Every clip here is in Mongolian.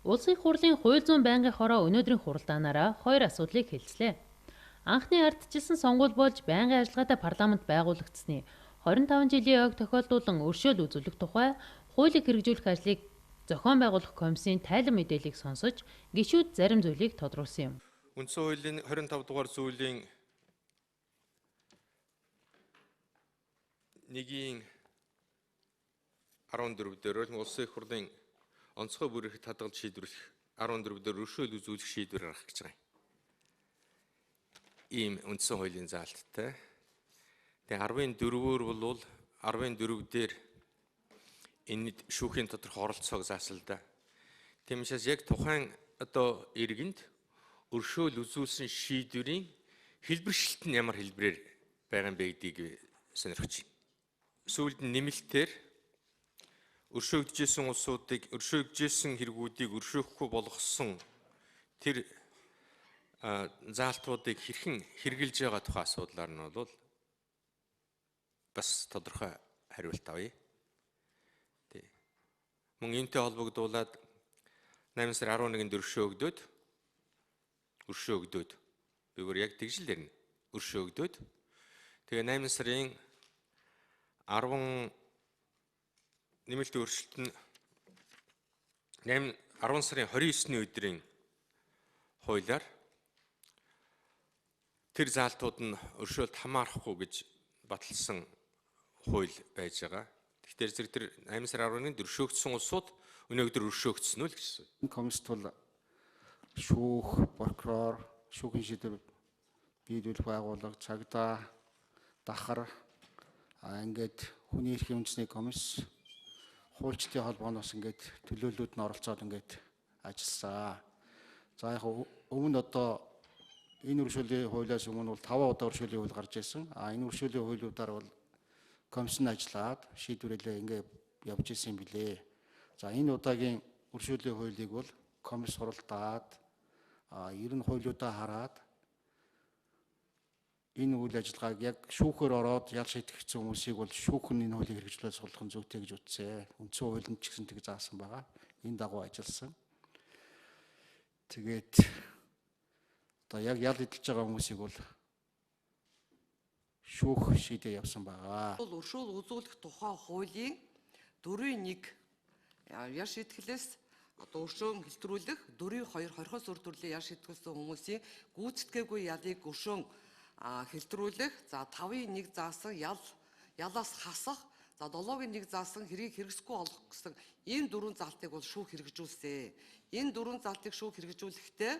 Улсын их хурлын хууль зүйн байнгын хороо өнөөдрийн хуралдаанаараа хоёр асуудлыг хэлцлээ. Анхны ардчилсан сонгуул болж байнгын ажиллагаатай парламент байгуулагдсаны 25 жилийн ойг тохиолдуулан өршөөл үзүүлэх тухай хуулийг хэрэгжүүлэх ажлыг зохион байгуулах комиссийн тайлан мэдээллийг сонсож гишүүд зарим зүйлийг тодруулсан юм. Үндсэн хуулийн 25 дугаар зүйлийн 1-ийн 14 дээр бол улсын их хурлын онцгой бүр эрхт хадгалж шийдвэрлэх 14 дээр өршөөл үзүүлэх шийдвэр гаргах гэж байгаа юм. Ийм үндсэн хуулийн заалттай. Тэгээ 14-өр бол 14 дээр энэ шүүхийн тодорхой оролцоог заасан л да. Тийм учраас яг тухайн одоо иргэнд өршөөл үзүүлсэн шийдвэрийн хэлбэршилт нь ямар хэлбэрээр байгаа юм бэ гэдгийг сонирхож байна. Сүүлд нь нэмэлтээр өршөөгдөжсэн улсуудыг өршөөгдөжсэн хэрэгүүдийг өршөөхгүй болгосон тэр заалтуудыг хэрхэн хэрэгжилж байгаа тухай асуудлаар нь бол бас тодорхой хариулт авъя. Тий. Мөн энэтэй холбогдуулаад 8 сарын 11-нд өршөөгдөөд би бүр яг тэгж л ярина. Өршөөгдөөд тэгээ 8 сарын 10 нэмэлт өөрчлөлт нь 8 10 сарын 29-ний өдрийн хуулиар тэр заалтууд нь өршөөлт хамаарахгүй гэж баталсан хууль байж байгаа. Тэгэхээр зэрэг тэр 8 сарын 11-нд өршөөгдсөн улсууд өнөөдөр өршөөгдсөн үү л гэсэн. Комист бол шүүх, прокурор, шүүхийн шийдвэр биелүүлэх байгууллага, цагдаа, дахар, ингээд хүний эрхийн үндэсний комисс, хуульчдын холбооноос ингээд төлөөллүүд нь оролцоод ингээд ажилласан. За яг өмнө одоо энэ өршөөлийн хуулиас өмнө бол 5 удаа өршөөлийн хууль гарч ирсэн. А энэ өршөөлийн хуулиудаар бол комисс нь ажиллаад шийдвэрлэлээ ингээд явж исэн юм билээ. За энэ удаагийн өршөөлийн хуулийг бол комисс хуралдаад ер нь хуулиудаа хараад энэ үйл ажиллагааг яг шүүхээр ороод ял шийтгэгдсэн хүмүүсийг бол шүүх нь энэ хуулийг хэрэгжүүлээд суулгах нь зүйтэй гэж үзсэн. Үндсэн хуулинд ч гэсэн тэг заасан байгаа. Энэ дагуу ажилласан. Тэгээд одоо яг ял эдэлж байгаа хүмүүсийг бол шүүх шийдээ явсан байгаа. Бол өршөөл үзүүлэх тухай хуулийн 4-1 ял шийтгэлээс одоо өршөөн хэлтрүүлэх 4-2 хорхоос үр төрлийн ял шийтгэлсэн хүмүүсийн гүйцэтгээгүй ялыг өршөөн хэлтрүүлэх, за 5-ын 1 заасан ялаас хасах, за 7-ын 1 заасан хэргийг хэрэгсэхгүй олгох гэсэн ийм дөрвөн заалтыг бол шүүх хэрэгжүүлсэн. Энэ дөрвөн заалтыг шүүх хэрэгжүүлэхдээ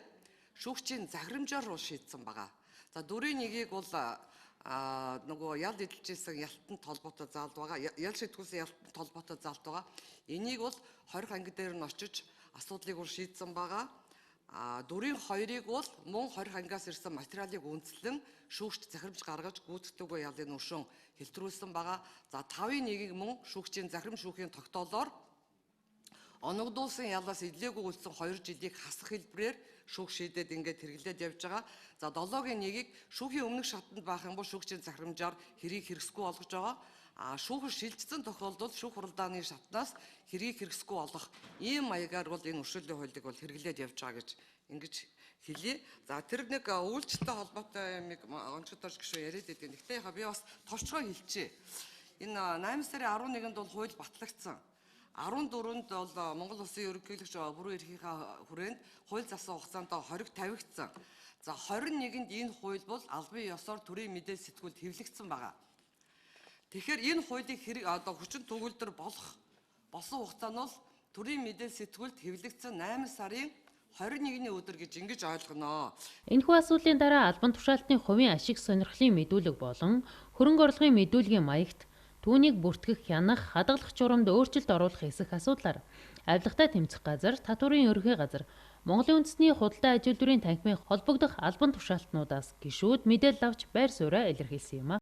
шүүгчийн захирамжаар бол шийдсэн байгаа. За 4-ын 1-ийг бол нөгөө ял эдэлжсэн ялтанд холбоотой заалт байгаа. Ял шийтгүүлсэн ялтанд холбоотой заалт байгаа. Энийг бол 20 анги дээр нь очиж асуудлыг бол шийдсэн байгаа. 4-ын 2-ыг бол мөн 20 ангиас ирсэн материалыг үндэслэн шүүгч захирамж гаргаж гүйцэтгэхгүй ялын өршөөн хэлтрүүлсэн байгаа. За 5-ын 1-ийг мөн шүүгчийн захирам шүүхийн тогтоолоор оногдуулсан ялаас идлээгүй үлдсэн 2 жилийг хасах хэлбэрээр шүүх шийдээд ингээд хэрэглээд явж байгаа. За 7-ын 1-ийг шүүхийн өмнөх шатанд байх юм бол шүүгчийн захирамжаар хэрийг хэрэгсэхгүй олгож байгаа. Шүүхэр шилжсэн тохиолдолд шүүх хуралдааны шатнаас хэргийг хэрэгсэхгүй олох ийм маягаар бол энэ өршөөлийн хуулийг бол хэрэглээд явж байгаа гэж ингэж хэлье. За тэр нэг үйлчлэлтэй холбоотой юмыг онцгой гишүүн яриад байдаг. Гэхдээ яха би бас товчгоо хэлчихье. Энэ 8 сарын 11-нд бол хууль батлагдсан. 14-нд бол Монгол Улсын ерөнхийлөгч бүрэн эрхийнхээ хүрээнд хууль засан хугацаанд хориг тавигдсан. За 21-нд энэ хууль бол албан ёсоор төрийн мэдээлэл сэтгүүлд хэвлэгдсэн байгаа. Тэгэхээр энэ хуулийг хэрэг одоо хүчин төгөлдөр болох болсон хугацаа нь бол төрийн мэдээлэл сэтгүүлд хэвлэгдсэн 8 сарын 21-ний өдөр гэж ингэж ойлгоно. Энэхүү асуудлын дараа албан тушаалтны хувийн ашиг сонирхлын мэдүүлэг болон хөрөнгө орлогын мэдүүлгийн маягт түүнийг бүртгэх, хянах, хадгалах журамд өөрчлөлт оруулах эсэх асуудлаар авилгатай тэмцэх газар, татварын ерөнхий газар, Монголын үндэсний худалдаа аж үйлдвэрийн танхимын холбогдох албан тушаалтнуудаас гишүүд мэдээлэл авч байр сууриа илэрхийлсэн юм а.